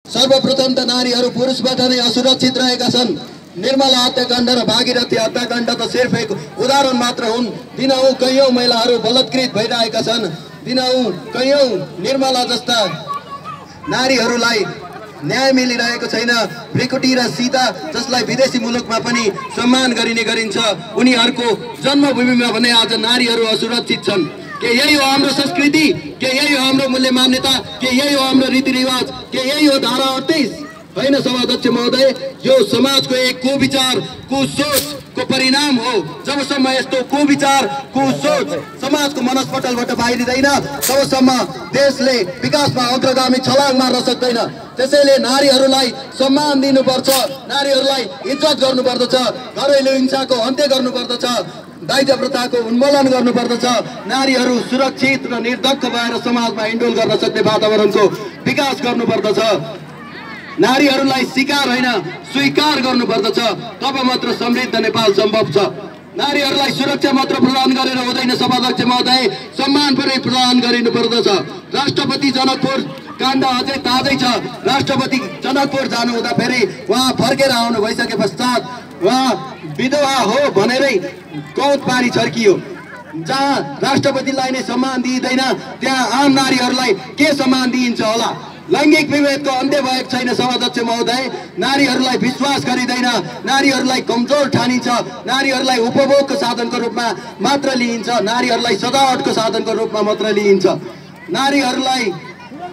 सर्वप्रथम त नारीहरू पुरुषबाट नै असुरक्षित रहेका छन्। निर्मला हत्याकाण्ड र भागीरथी हत्याकाण्ड त सिर्फ एक उदाहरण मात्र हुन्। दिनहुँ कैयौं महिलाहरू बलात्कृत भइरहेका छन्। दिनहुँ कैयौं निर्मला जस्ता नारीहरूलाई न्याय मिलिरहेको छैन। भ्रिकुटी र सीता जसलाई विदेशी मुलुकमा पनि सम्मान गरिने गरिन्छ, उनीहरूको जन्मभूमिमा भने आज नारीहरू असुरक्षित छन्। के यही हो हाम्रो संस्कृति? के यही हो हाम्रो मूल्य मान्यता? के यही हो हाम्रो रीतिरिवाज? के यही हो धारा 38? हैन सभाध्यक्ष महोदय, यो समाजको एक कुविचार कुसोचको परिणाम हो। जबसम्म यस्तो कुविचार कुसोच समाजको मनस्पटलबाट बाहिरिँदैन तबसम्म देशले विकासमा अग्रगामी छलाङ मार्न सक्दैन। त्यसैले नारीहरूलाई सम्मान दिनुपर्छ, नारीहरूलाई इज्जत गर्नुपर्दछ, घरेलु हिंसाको अन्त्य गर्नुपर्दछ, दाइज प्रथाको उन्मूलन गर्नुपर्दछ, नारीहरू सुरक्षित र निर्धक्क भएर समाजमा हिँडडुल गर्न सक्ने वातावरणको विकास गर्नुपर्दछ। नारीहरूलाई स्वीकार होइन स्वीकार गर्नुपर्दछ, तब मात्र समृद्ध नेपाल सम्भव छ। नारीहरूलाई सुरक्षा मात्र प्रदान गरेर हुँदैन सभाध्यक्ष महोदय, सम्मान पनि प्रदान गरिनुपर्दछ। राष्ट्रपति जनकपुर काण्ड अझै ताजै छ। राष्ट्रपति जनकपुर जानु हुँदाखेरि उहाँ फर्केर आउनु भइसके पश्चात उहाँ विधवा हो भनेरै गौत पानी छर्कियो। जहाँ राष्ट्रपतिलाई नै सम्मान दिइँदैन त्यहाँ आम नारीहरूलाई के सम्मान दिइन्छ होला? लैंगिक विभेदको अन्त्य भएको छैन सभाध्यक्ष महोदय। नारीहरूलाई विश्वास गरिँदैन, नारीहरूलाई कमजोर ठानिन्छ, नारीहरूलाई उपभोगको साधनको रूपमा मात्र लिइन्छ, नारीहरूलाई सजावटको साधनको रूपमा मात्र लिइन्छ। नारीहरूलाई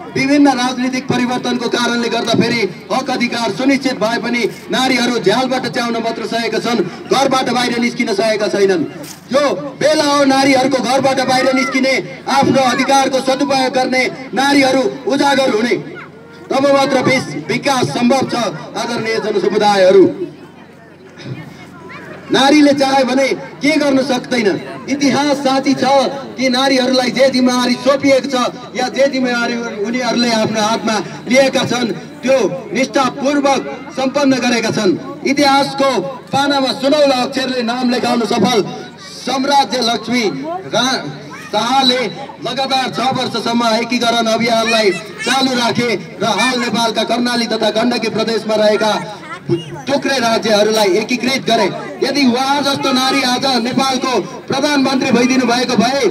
विभिन्न राजनीतिक परिवर्तनको कारणले गर्दा फेरि हक अधिकार सुनिश्चित भए पनि नारीहरू झ्यालबाट च्याउन मात्र सकेका छन्, घरबाट बाहिर निस्किन सकेका छैनन्। यो बेला हो नारीहरूको घरबाट बाहिर निस्किने, आफ्नो अधिकारको सदुपयोग गर्ने, नारीहरू उजागर हुने, तब मात्र विकास सम्भव छ। आदरणीय जनसमुदायहरू, नारीले चाहे भने के गर्न सक्दैन। इतिहास साथी छ कि नारीहरूलाई जे जिम्मेवारी सोंपिएको छ या जे जिम्मेवारी उनीहरूले आफ्नो हातमा लिएका छन् त्यो निष्ठापूर्वक सम्पन्न गरेका छन्। इतिहासको पानामा सुनौला अक्षरले नाम लेखाउन सफल सम्राज्य लक्ष्मी शाहले लगातार 6 वर्षसम्म एकीकरण अभियानलाई चालु राखे र हाल नेपालका कर्णाली तथा गण्डकी प्रदेशमा रहेका टुक्रे राज्यहरूलाई एकीकृत गरे। यदि उहाँ जस्तो नारी आज नेपालको प्रधानमन्त्री भइदिनु भएको भए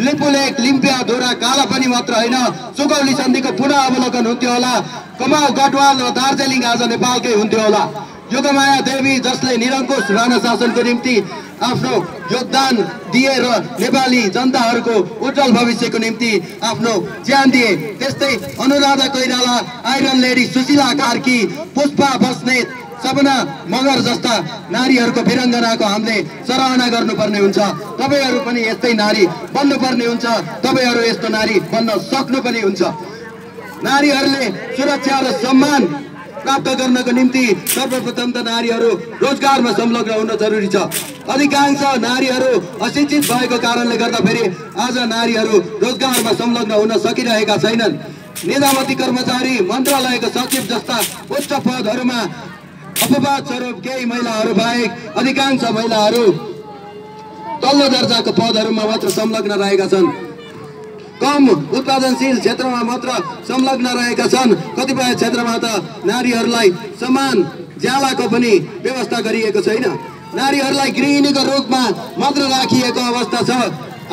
लिपुलेख, लिम्पिया, धुरा, काला पनि मात्र होइन सुगौली सन्धिको पुनः अवलोकन हुन्थ्यो होला। कमाउ, गढवाल र दार्जिलिङ आज नेपालकै हुन्थ्यो होला। योगमाया देवी जसले निरङ्कुश राणा शासनको निम्ति आफ्नो योगदान दिए र नेपाली जनताहरूको उज्जवल भविष्यको निम्ति आफ्नो ज्यान दिए, त्यस्तै अनुराधा कोइराला, आइरन लेडी सुशीला कार्की, पुष्पा बस्नेत, सपना मगर जस्ता नारीहरूको वीरङ्गनाको हामीले सराहना गर्नुपर्ने हुन्छ। तपाईहरू पनि यस्तै नारी बन्नुपर्ने हुन्छ, तपाईहरू यस्तो नारी बन्न सक्नु पनि हुन्छ। नारीहरूले सुरक्षा र सम्मान प्राप्त गर्नको निम्ति सर्वप्रथम त नारीहरू रोजगारमा संलग्न हुन जरुरी छ। अधिकांश नारीहरू अशिक्षित भएको कारणले गर्दा फेरि आज नारीहरू रोजगारमा संलग्न हुन सकिरहेका छैनन्। निजामती कर्मचारी, मन्त्रालयको सचिव जस्ता उच्च पदहरूमा अपवाद स्वरूप केही महिलाहरू बाहेक अधिकांश महिलाहरू तल्लो दर्जाको पदहरूमा मात्र संलग्न रहेका छन्। कम उत्पादनशील क्षेत्रमा मात्र संलग्न रहेका छन्। कतिपय क्षेत्रमा त नारीहरूलाई समान ज्यालाको पनि व्यवस्था गरिएको छैन। नारीहरूलाई गृहिणीको रूपमा मात्र राखिएको अवस्था छ।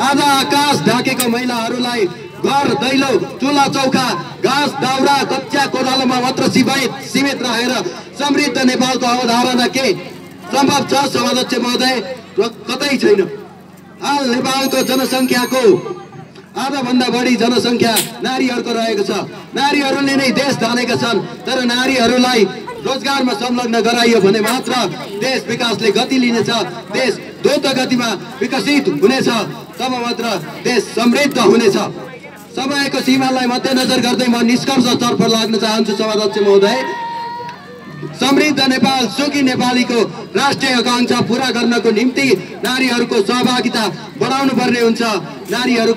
आधा आकाश ढाकेको महिलाहरूलाई घर, दैलो, चुल्हा चौका, घाँस, दाउरा, कच्चा कोदालोमा मात्र सीमित रहेर समृद्ध नेपालको अवधारणा के सम्भव छ सभाध्यक्ष महोदय? कतै छैन। हाल नेपालको जनसङ्ख्याको आधा भन्दा बढी जनसङ्ख्या नारीहरूको रहेको छ। नारीहरूले नै देश धानेका छन्, तर नारीहरूलाई रोजगारमा संलग्न गराइयो भने मात्र देश विकासले गति लिनेछ, देश द्रुत गतिमा विकसित हुनेछ, तब मात्र देश समृद्ध हुनेछ। समयको सीमालाई मध्यनजर गर्दै म निष्कर्षतर्फ लाग्न चाहन्छु सभाध्यक्ष महोदय। समृद्ध नेपाल, सुखी नेपालीको राष्ट्रिय आकांक्षा पूरा गर्नको निम्ति नारीहरूको सहभागिता बढाउनु पर्ने हुन्छ। नारीहरू